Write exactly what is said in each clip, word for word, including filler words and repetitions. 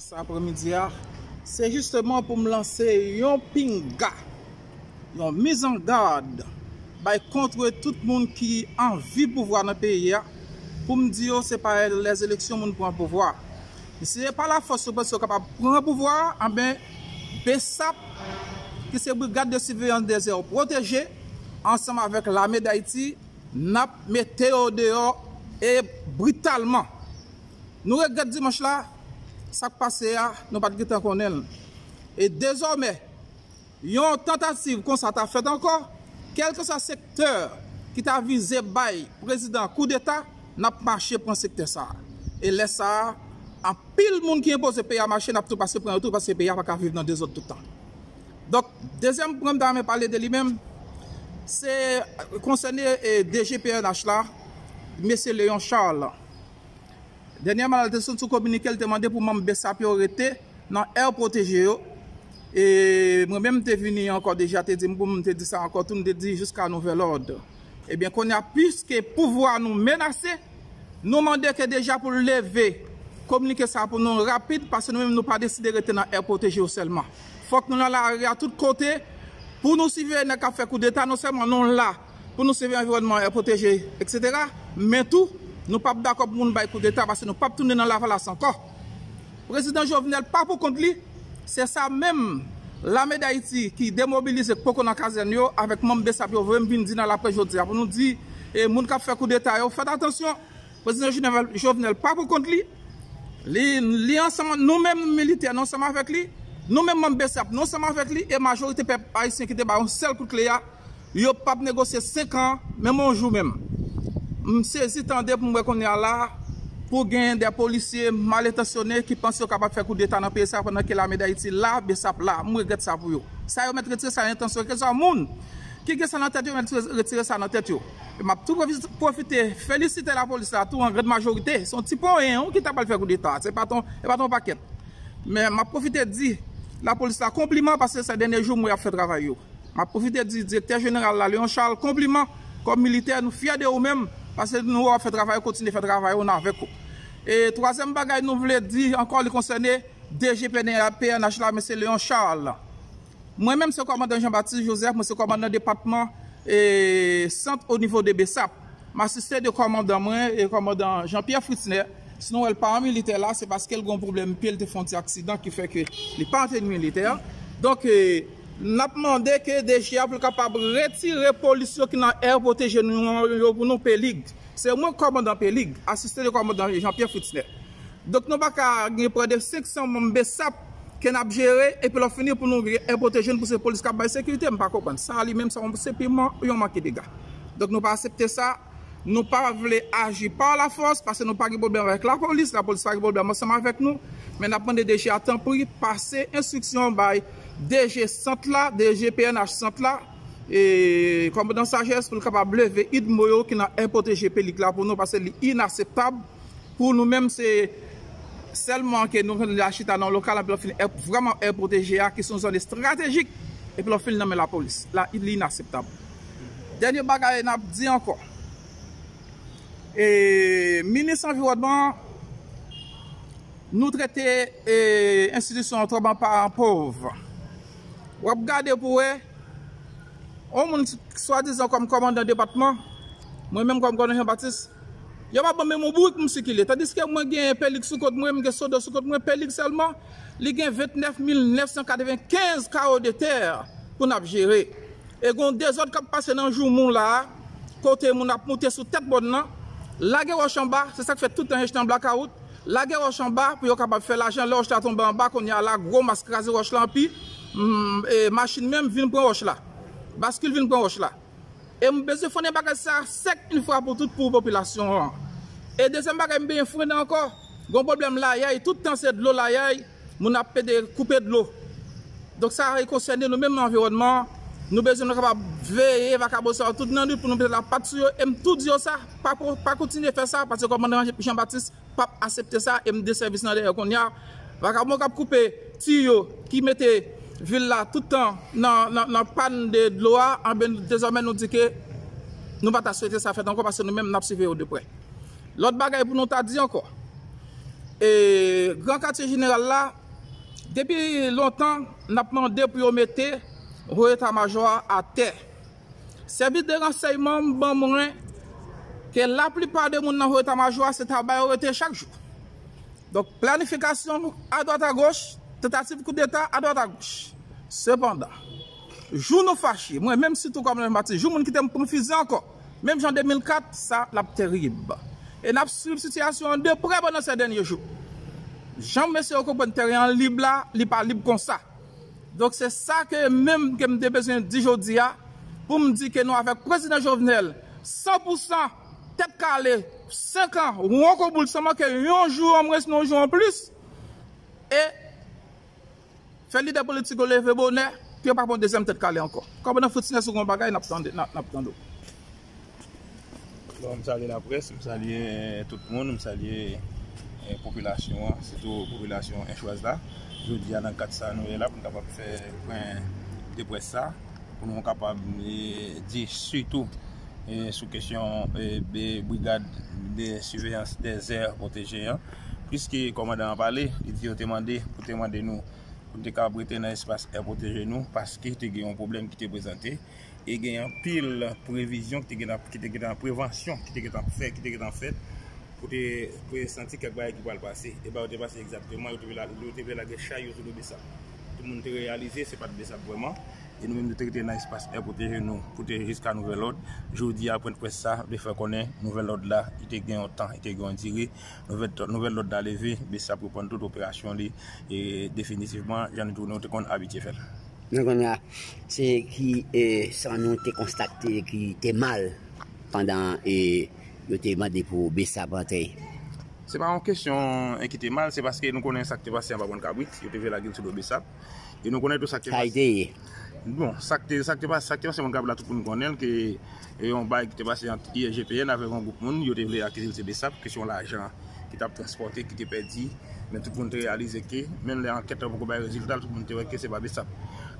Sa aprèmidi a, se jisteman pou m lanse yon pinga, yon mizangad bay kont tout moun ki anvi pouvwa nan peyi a, pou m di yo se pa lèzeleksyon moun pran pouvwa. Si se pa lafòs yo panse yo kapab pran pouvwa a, anben, BSAP, ki se Brigad de Siveyans dèzè pwoteje, ansanm avèk Lame Dayiti, n ap mete yo deyò e britalman. Nou regrèt dimanch la, sa k pase a, nou pa t gentan konnen l. E dezòmè, yon tantativ konsa ta fèt ankò, kèlkeswa sektè ki ta vize bay prezidan koudeta, n ap mache pran sektè sa a. E lè sa a, anpil moun ki enpoze peyi a mache, n ap tou pase pran yo tou, paske peyi a pa ka viv nan dezòd tout tan. Donk, dezyèm pwen m ta renmen pale de li menm, se konsène, e, D G P N H la, mesye Léon Charles. Dènyèman, l te sot sou kominike, l te mande pou manm BSAP yo rete nan èr pwoteje yo. E mwen menm, m te vini ankò deja, te di m pou m te di sa ankò tou, m te di jiska nouvèl òd. Ebyen, kounye a, piske pouvwa nou menase, nou mande ke deja pou l leve kominike sa pou nou rapid, paske nou menm nou pa deside rete nan èr pwoteje yo sèlman. Fòk nou nan lari a tout kote pou nou siveye nèg k ap fè koudeta, non sèlman nou la pou nou siveye anviwònman, èr pwoteje, etsetera, men tou, nou p ap dakò pou moun bay koudeta, paske nou p ap tounen nan Lavalas ankò. Prezidan Jovenel pa pou kont li, se sa menm Lame Dayiti ki demobilize, k poko nan kazèn yo, avèk manm BSAP yo voye m vin di nan laprès jodi a, pou nou di, e, moun k ap fè koudeta yo, fèt atansyon. Prezidan Jovenel, Jovenel pa pou kont li, li, li ansanm, nou menm militè, nou ansanm avèk li, nou menm manm BSAP, nou ansanm avèk li, e majorite pèp ayisyen ki te ba yon sèl kout kle a, yo p ap negosye senk an, menm yon jou menm. M sezi tande pou m wè kounye a la, pou gen de polisye malentansyone ki panse yo kapab fè koudeta nan peyi sa, pandan ke Lame Dayiti la, BSAP la. M regrèt sa pou yo. Sa yo mèt retire sa nan entansyon yo, kèlkeswa moun ki gen sa nan tèt yo, mèt retire sa nan tèt yo. E m ap tou pwofi-, pwofite felisite lapolis la tou, an grann majorite. Se yon ti ponyen, wi, ki ta pral fè koudeta. Se pa t yon, se pa t yon pakèt. Men m ap pwofite di lapolis la konpliman, paske se dènye jou m wè y ap fè travay yo. M ap pwofite di direktè jeneral la, Léon Charles, konpliman. Kòm militè, nou fyè de ou menm, paske nou wè w ap fè travay ou, kontinye fè travay ou, n avèk ou. E twazyèm bagay nou vle di ankò, li konsène D G P N H la, mesye Léon Charles. Mwen menm, se kòmandan Jean Baptiste Joseph, mwen se kòmandan depatman, e, sant o nivo de BSAP. M asiste de kòmandan mwen, e kòmandan Jean-Pierre Fritzner. Si nou wè l pa an militè la, se paske l gen yon pwoblèm pye, l te fè yon ti aksidan ki fè ke li pa antre militè. Donk, e, n ap mande ke D G a pou l kapab retire polis yo ki nan èr pwoteje nou yo pou nou, Pelig. Se mwen kòmandan Pelig, asiste de kòmandan Jean-Pierre Fritzner. Donk, nou pa ka gen prè de senk san manm BSAP ke n ap jere, epi lè fini pou nou gen èr pwoteje n pou se polis k ap bay sekirite, m pa konprann. Sa li menm, sa se piman yon manke dega. Donk, nou pa aksepte sa. Nou pa vle aji pa lafòs, paske nou pa gen pwoblèm avèk lapolis, lapolis pa gen pwoblèm ansanm avèk nou. Men n ap mande D G a, tanpri, pase enstriksyon bay D G sant la, D G P N H sant la, e kòmandan Sajès pou l kapab leve idmo yo ki nan èr pwoteje Pelig la pou nou, paske li inakseptab. Pou nou menm, se sèlman ke nou la chita nan lokal, epi lè fini èr, vrèman èr pwoteje a, ki se yon zòn estratejik, epi lè fini nan men lapolis. La, li inakseptab. Dènye bagay n ap di ankò. E, minis anviwònman, nou trete, e, enstitisyon an twòp an paran pòv. W ap gade pou wè, yon moun swadizan kòm kòmandan depatman, mwen menm kòm kòmandan Jean Baptiste, yo pa ban m menm yon bourik pou m sikile. Tandiske mwen gen Pelig sou kont mwen, m gen Sodo sou kont mwen, Pelig sèlman, li gen vennèf mil nèf san katrevenkenz kawo de tè pou n ap jere. E gen yon dezòd k ap pase nan Joumou la a, kote moun ap moute sou tèt mòn nan, lage wòch anba, se sa k fè tout tan H T an blakawout, lage wòch anba pou yo kapab fè lajan. Lè wòch la tonbe anba, kounye a la, gwo mas kraze wòch la anpi, mm, e machin menm vin pran wòch la. Baskil vin pran wòch la. E m bezwen frennen bagay sa sèk yon fwa pou tout pou popilasyon an. E dezyèm bagay, m bezwen frennen ankò, gon pwoblèm layay, tout tan se dlo layay, moun ap pede koupe dlo. Donk sa e konsène nou menm nan anviwònman an. Nou bezwen nou kapab veye vakabon sa yo tout nan nwit pou nou mete lapat sou yo. E m tou di yo sa, pa, pa kontinye fè sa, paske kòmandan Jean Baptiste p ap aksepte sa, e m de sèvis nan dèyè kounye a. Vakabon k ap koupe tiyo, ki mete vil la tout tan nan, nan, nan pàn de dlo a, anben, dezòmè nou di ke nou pa ta swete sa fèt ankò, paske nou menm n ap siveye yo de prè. Lòt bagay pou nou ta di ankò, e, Gran Katye Jeneral la, depi lontan, n ap mande pou yo mete Wo Eta Majò a atè. Sèvis de ransèyman m ban mwen ke laplipa de moun nan Wo Eta Majò a, se taba yo rete chak jou. Donk, planifikasyon adwat agoch, tantativ koudeta adwat agoch. Sepandan, jou nou fache, mwen menm sitou kòm Jean Baptiste, jou moun kite m pran fizi ankò, menm jan de mil kat, sa l ap terib. E n ap swiv sitiyasyon an de prè pandan sè dènye jou. Jan mesye yo konprann teren an lib la, li pa lib konsa. Donk, se sa ke menm ke m te bezwen di jodi a, pou m di ke nou avèk Prezidan Jovenel, san pou san, tèt kale, senk an, wonkoboul, san manke yon jou an mwens, yon jou an plis, e fè lidè politik yo leve bonè, pou yo pa pran dezyèm tèt kale ankò. Kòmandan Fritz Nèso, gon bagay, n ap tande, n ap, n ap tande w. Bon, m salye laprès, m salye tout moun, m salye, eh, popilasyon an, sitou popilasyon enchwaz la. Jodi a, nan kad sa nou ye la, pou n kapab fè pwen de près sa, pou nou kapab, eh, di sitou, eh, sou kesyon, eh, be-, brigad de siveyans dèzè pwoteje an. Pliske kòmandan an pale, li di yo te mande, pou te mande nou, pou n te kapab rete nan espas è pwoteje nou, paske te gen yon pwoblèm ki te prezante. E gen anpil previzyon ki te gentan, ki te gentan, prevansyon ki te gentan fè, ki te gentan fèt pou te, pou te santi kèk bagay ki pral pase. E bagay yo te pase egzakteman, yo te vle la-, yo te vle lage chay yo sou do Besap. Tout moun te reyalize se pa t Besap vrèman. E nou menm nou te rete nan espas è pwoteje nou pou te jiska nouvèl òd. Jodi a, pwennprès sa, vle fè konnen nouvèl òd la, li te gen yon tan, li te gen yon dire. Nouvèl, nouvèl òd la leve, Besap reprann tout operasyon li, e definitivman, jan nou te, nou te konn abitye fè l. Men kounye a, se ki, e, sa nou te konstate ki te mal pandan, e, yo te mande pou Besap antre? Se pa yon kesyon, e, ki te mal, se paske nou konnen sa k te pase anba Bòn Kabrit, yo te vle lage l sou do Besap. E nou konnen tou sa k te pase. Sa l te ye? Bon, sa k te, sa k te pase, sa k te pase Bòn Kabrit la, tout moun konnen l, ke, e, yon bagay ki te pase ant I G P N avèk yon gwoup moun, yo te vle akize l se Besap, kesyon lajan ki t ap transpòte, ki te pèdi. Men tout moun te reyalize ke, menm lè ankèt la poko bay rezilta, tout moun te wè ke se pa Besap.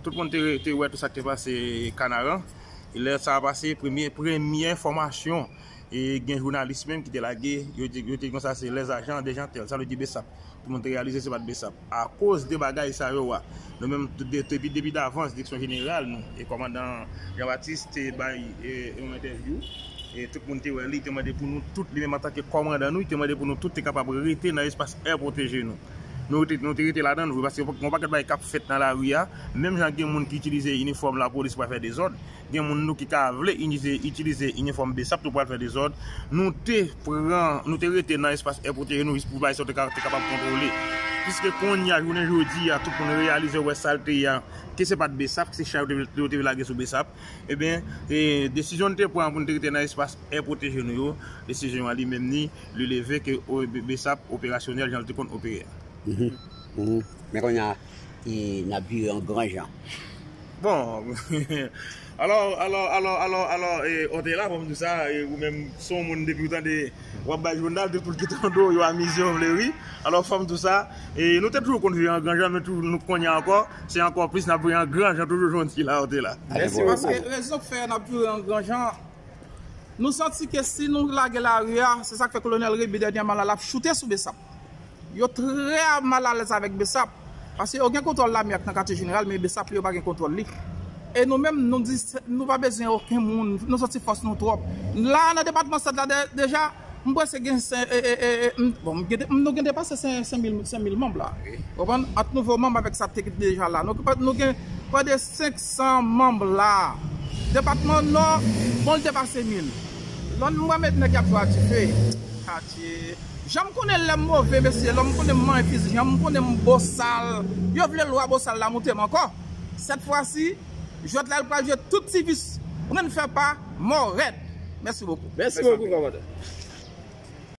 Tout moun te, te wè tout sa k te pase Kanaran. E lè sa a pase, premye, premye enfòmasyon, e gen jounalis menm ki te lage, yo di, yo te di konsa, se les agents de Jeantel, sa vle di Besap. Tout moun te reyalize se pa t Besap. Akoz de bagay sa yo a, nou menm, de, depi, depi davans, direksyon jeneral nou, e kòmandan Jean Baptiste te bay, e, yon entèvyou, e tout moun te wè li, te mande pou nou tout, li menm antanke kòmandan nou, li te mande pou nou tout te kapab rete nan espas è pwoteje nou. Nou te, nou te rete ladan l vre, paske yon pakèt bagay k ap fèt nan lari a, menm jan gen moun ki itilize inifòm lapolis pou al fè dezòd, gen moun nou ki ka vle itilize, itilize inifòm Besap tou pral fè dezòd. Nou te pran, nou te rete nan espas è pwoteje nou jis pou bagay sa yo te ka, te kapab kontwole. Piske kounye a, jounen jodi a, tout moun reyalize wè sa l te ye a, ke se pa t Besap, se chay yo te, yo te lage sou Besap. Ebyen, e, desizyon n te pran pou n te rete nan espas è pwoteje nou yo, desizyon an li menm ni, li leve ke o, Be-, Besap operasyonèl jan l te konn opere a. Mhm. Mhm. Men kounye a, e, n ap vire an gran jan. Bon, alò, alò, alò, alò, alò, e, Otela, fò m di w sa, e, ou menm, se yon moun depi w tande, w ap bay jounal, depi w kite yon do, yo amize w vle ri. Alò, fò m di w sa, e, nou te toujou konn vire an gran jan, men toujou, nou kounye a ankò, se ankò plis n ap vire an gran jan, toujou jodi la, Otela. Mèsi, paske rezon k fè n ap vire an gran jan, nou santi ke si nou lage lari a, se sa k fè Kolonèl Réby dènyèman la, l ap choute sou Besap. Yo trè malalèz avèk Besap, paske yo gen kontwòl lame ak nan katye jeneral, men Besap li, yo pa gen kontwòl li. E nou menm, nou di, se, nou pa bezwen okenn moun, nou santi fòs nou twòp. La, nan depatman Sèt la, de-, deja, m panse gen sen-, e, e, e, e, m, bon, m gen de-, nou gen depase sen-, senk mil, senk mil manm la. Wi. Konprann? Ant nouvo manm avèk sa te deja la. Nou, nou gen prè de senk san manm la. Depatman Nò, bon, l depase mil. Lòn m wè met nèg y ap jwe a dife. Adye. Jan m konnen lè m move, mesye, lè m konnen m manyen fizi, jan m konnen m bosal, yo vle lwa bosal la moute m ankò. Sèt fwa si, jwèt la, l pral jwe tout ti vis. Pran fè pa, mò rèd. Mèsi bokou. Mèsi bokou, kòmandan.